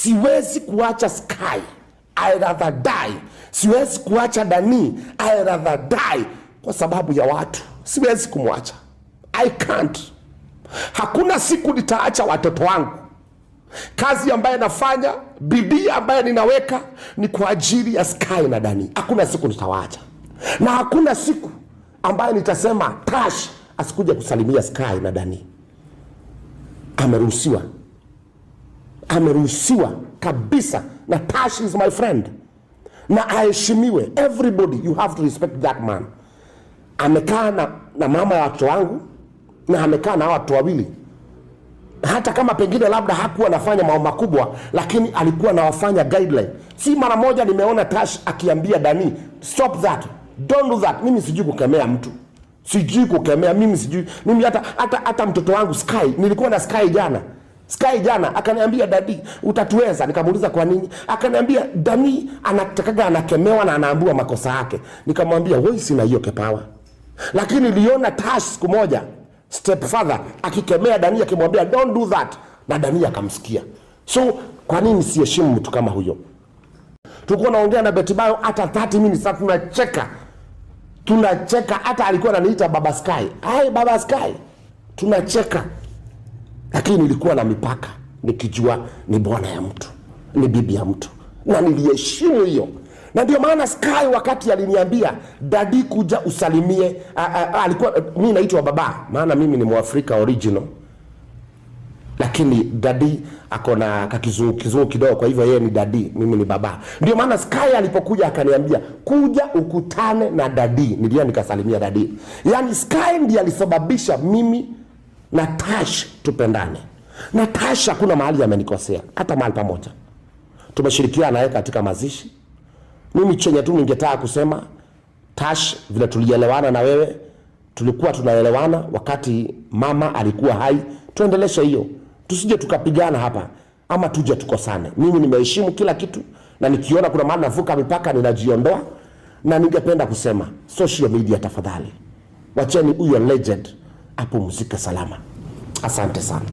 Siwezi kuacha Sky, I rather die. Siwezi kuacha Dani, I rather die, kwa sababu ya watu. Siwezi kumwacha, I can't. Hakuna siku nitaacha watoto wangu. Kazi ambaye nafanya, bidii ambaye ninaweka ni kwa ajili ya Sky na Dani. Hakuna siku nitawaacha, na hakuna siku ambaye nitasema Tash asikuja kusalimia Sky na Dani. Ameruhusiwa, ameruhusiwa kabisa. Na Tash is my friend, na aheshimiwe. Everybody, you have to respect that man. Amekaa na mama ya watoto wangu, na amekaa na watu wawili. Hata kama pengine labda hakuwa anafanya mambo makubwa, lakini alikuwa anawafanya guideline. Si mara moja nimeona Tash akiambia Dani, stop that, don't do that. Mimi sijui kukemea mtu, sijui kukemea, mimi sijui. Mimi hata mtoto wangu Sky, nilikuwa na Sky jana. Sky jana akaniambia, daddy utatuweza. Nikamuuliza kwa nini? Akaniambia Dani anatakaga anakemewa na anaambiwa makosa yake. Nikamwambia wewe, sina hiyo kipawa. Lakini niliona Tash siku moja, stepfather akikemea Dani akimwambia don't do that, na Dani akamsikia. So kwa nini siheshimu mtu kama huyo? Tulikuwa naongea na Betty Bayo hata 30 minutes, sasa tunacheka. Tunacheka, hata alikuwa ananiita Baba Sky. Hai Baba Sky. Tunacheka. Lakini nilikuwa na mipaka, nikijua ni bwana ya mtu, ni bibi ya mtu, na niliheshimu hiyo. Na ndio maana Sky wakati aliniambia daddy kuja usalimie, alikuwa mimi naitwa baba, maana mimi ni Mwafrika original. Lakini daddy ako na kizungu kidogo, kwa hivyo yeye ni daddy, mimi ni baba. Ndio maana Sky alipokuja akaniambia kuja ukutane na daddy, nilienda nikasalimia daddy. Yaani Sky ndiye alisababisha mimi na Tash tupendane. Na Tash hakuna mahali amenikosea, hata mahali pamoja. Tumeshirikiana naye katika mazishi. Mimi chenye tu ningetaka kusema, Tash, vile tulielewana na wewe, tulikuwa tunaelewana wakati mama alikuwa hai, tuendeleshe hiyo. Tusije tukapigana hapa ama tuje tukosane. Mimi nimeheshimu kila kitu, na nikiona kuna mahali navuka mipaka ninajiondoa. Na ningependa kusema social media, tafadhali wacheni huyo legend apumzike salama. Asante sana.